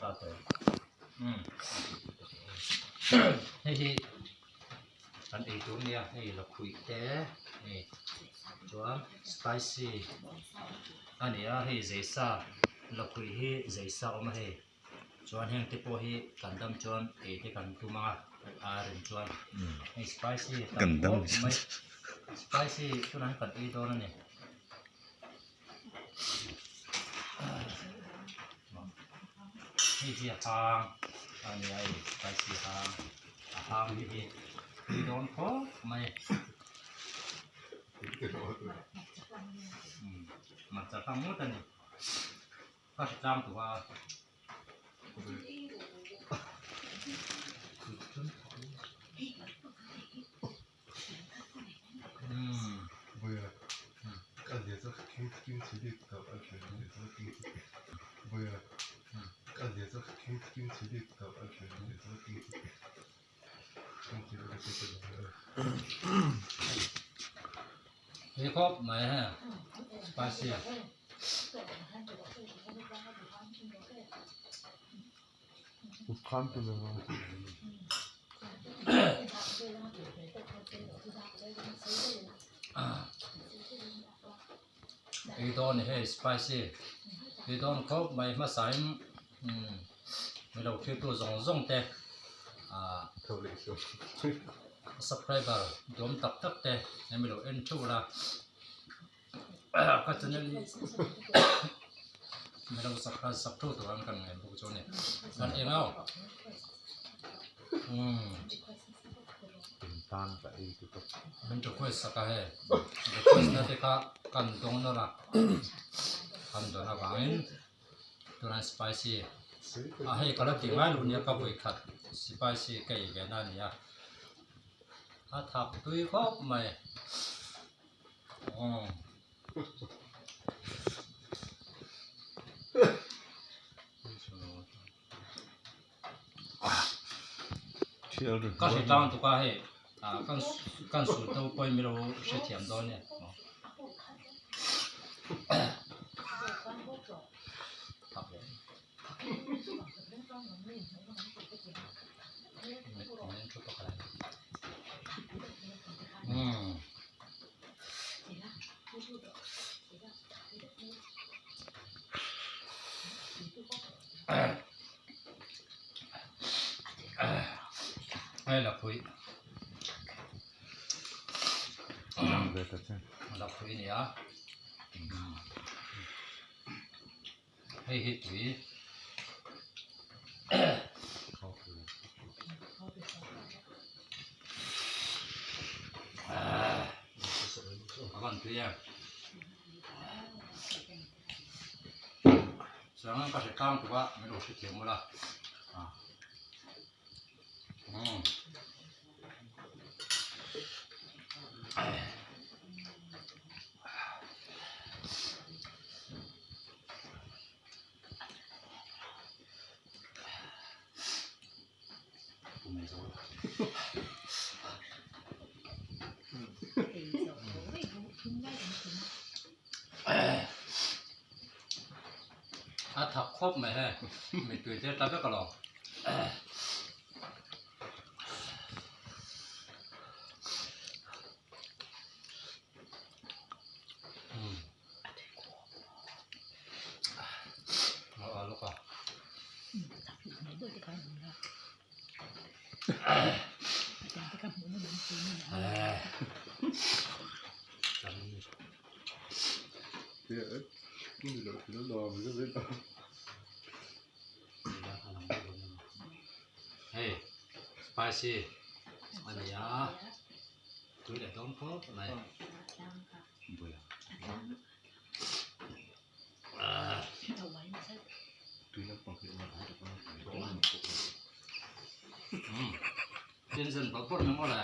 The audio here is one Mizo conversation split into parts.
ta tawh. Umm hei hi kan ei tur nia hei lakhuih te hei chuan spicy a ni a hei zeisa lakhuih hi zeisa a awm a hei chuan heng te pawh hi kan dam chuan ei te kan tum ang a a rem chuan hei spicy tam khawp mai spicy tunah hian kan ei dawn a ni. Hei hi a hang a ni a hei spicy hang a hang hi hi tui dawn khawp mai hmarcha hlang ngawt a ni ka hre tlang tawh a. Tui khawp mai he spicy a. Ei dawn hei spicy ei dawn khawp mai hmasain umm mi lo thiltu zawng zawng te ah subscriber duam tak tak te mi lo en theuh la ka channel hi mi lo subscribe sak theuh tur ang kan ngen bawk chu a ni kan eng au umm min request sak a hei request na te kha kan dawng nawlh a kan dawn avangin tunah spicy a hei ka la ti ngai lo nia ka vawi khat spicy ka ei ve na a ni a a thak tui khawp mai. Ka hre tlang tuk a hei kan sul to pawhin milo hrethiam dawn e. Hei lakhuih lakhuih a ni a. Hei hi tui a van tui em chuan ka hre tlang tuk a min lo hrethiam ula umm. A thak khawp mai hei mittui te tla vek alawm. Hei spicy a ni a tui leh dawn khawp mai. Tin zan bawrh bawrh mai maw le.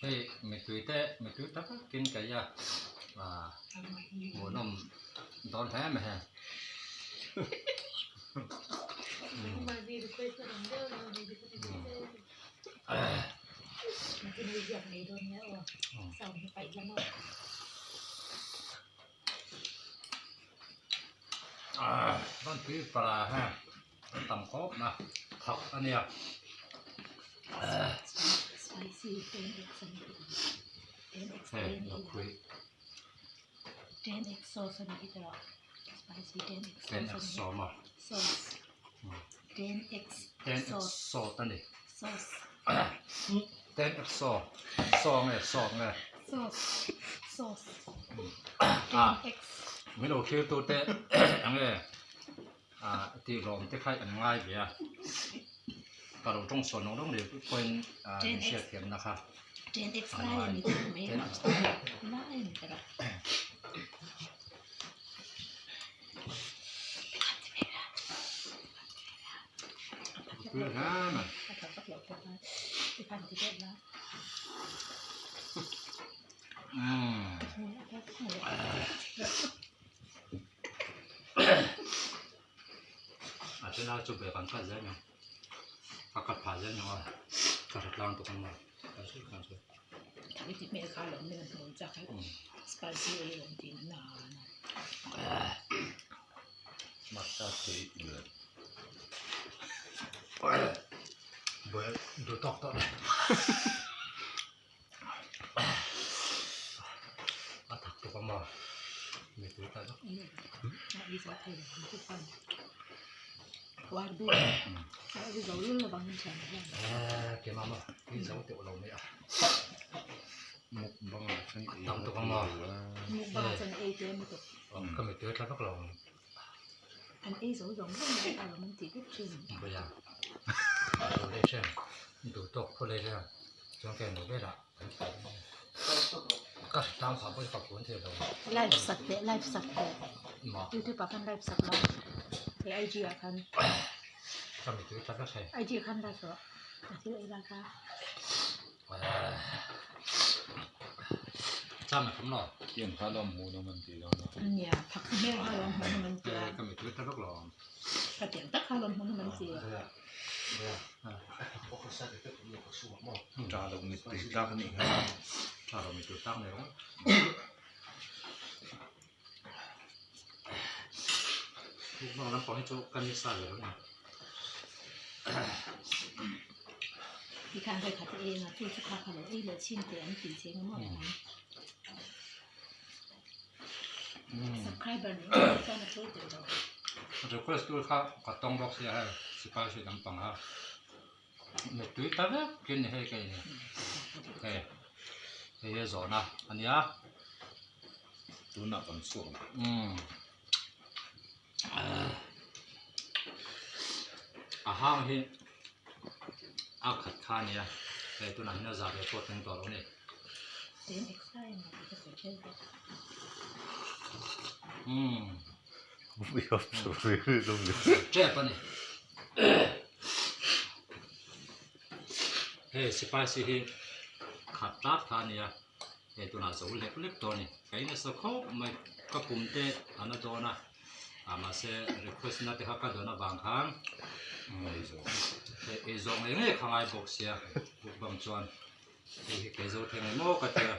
Hei mittui te mittui tak takin ka ia ah hmuhnawm dawn hle mai hei. Van tui pala ha an tam khawp na thak a nia. Hei lakhuih. 10x sawm a. 10x sawt a ni. 10x saw saw nge sawt nge. Ah min lo thlir tu te eng nge ah tih hlawm te kha an ngai ve a ka lo tawng sawn nawk nawk ni pawhin ah min hriat thiam na kha. A then a chu bag an khat zel mai a khat phah zel mai a ka hre tlang tawh ang a Duh tawk tawh a thak tuk a maw mipui ta zawk keimah maw i zo teuh lo mai a tam tuk a maw ka mipui tla vak lo ang. An ei zo zawng zawng mai a lawm an tih vek thin. Vawiah duh leh hrem duh tawk phaw leh hrem chuan ka emaw velah an ti mai a ka hre tlang phah pawh hi ka puan thei lo. Live sak teh live sak teh youtube ah khan live sak la hei IG ah khan Ka mitui tlat vek hei. IG ah khan live rawh a thil ei lai kha. Cham a thum lo. Tiang kha lawm hmuh nawm an ti dawn a. Nia, phak hmel kha lawm hmuh nawm an ti a. Ka mitui ta vak lo. Ka tiang tak kha lawm hmuh nawm an ti a. Tha lo mittui tlak a nih kha. Tha lo mittui tlak ni rawh. Mukbang lampang hi chu ka ni sa ve lo ni. Tikhan hei khat eng a chu chu kha kha lo ei leh chhin teh an tih che eng emaw ang. Subscriber nih ngei chuan a pawi teh lo. Request tur kha ka tawng bawk sia hei sipai hri lampang a mittui ta vek kin ni hei ka in hei hei hi zawhna a nia. Tunah kan chhuak ang. Umm a hang hi a khat kha a nia hei tunah hian a zah ve pawh thleng tawh lo a ni. Umm tep a ni hei spicy hi khat tlak kha a nia. Hei tunah zo lek lek tawh a ni. Ka in nasa khawp mai ka kum te a na dawn a ah mahse request na te kha ka dawn avang khan hei ei zawh ngei ngei kha ngai bawk sia mukbang chuan hei hi kei zo thei ngei maw ka tia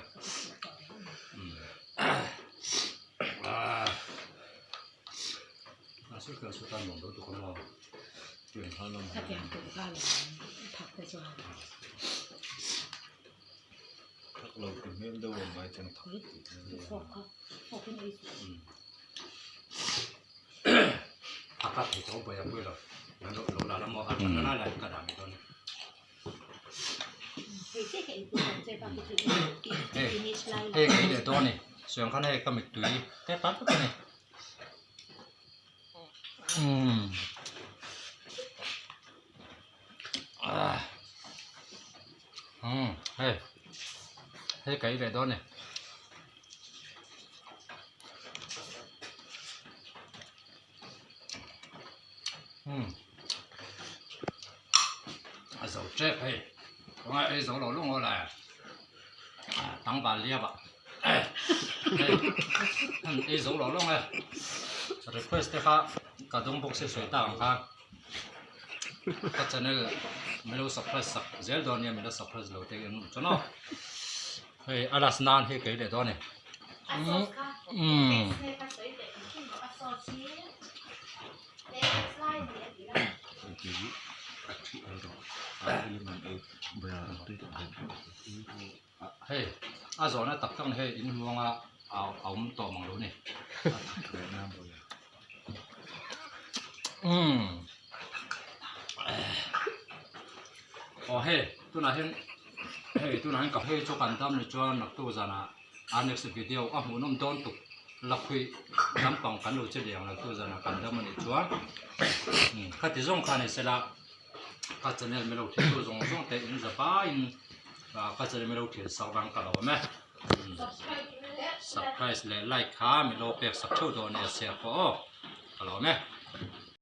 umm ah mahse kan saw tan nuam lo tuk a maw. Thak lo ti hmel deuh a mai chuan thak tih hmel deuh a. A ka thei tawh bawi a pui lo lo lo la la maw a that na lai lai ka dah mai dawn hei hei ka ei leh dawn a ni suang khan hei ka mittui te tam tak a ni umm ah. Umm hei hei ka ei leh dawn e umm a zo tep hei kawngah ei zo lo lung aw lai a tlangval liap ah hei ei zo lo lung e request te kha ka dawng bawk se sawi tak ang khan. Ka channel min lo surprise sak zel dawn nia min lo surprise lo te in awm chuan aw. Hei a last nan hi kei leh dawn a ni. Umm. Hei a zawhna tak tak ni hei in hmuanga a awm tawh mang lo ni. Umm. Aw hei tunah hian hei tunah hian ka hei chu kan dam ni chuan naktuk zanah a next video a hmuhnawm dawn tuk lakhuih lampang kan lo che leh ang naktuk zanah kan dam anih chuan khati zawng kha ni sela ka channel milo thil tu zawng zawng te in za vaiin ka channel milo thil sak vang ka lo awm e subscribe leh like kha milo pek sak theuh dawn nia sia pawh aw ka lo awm e.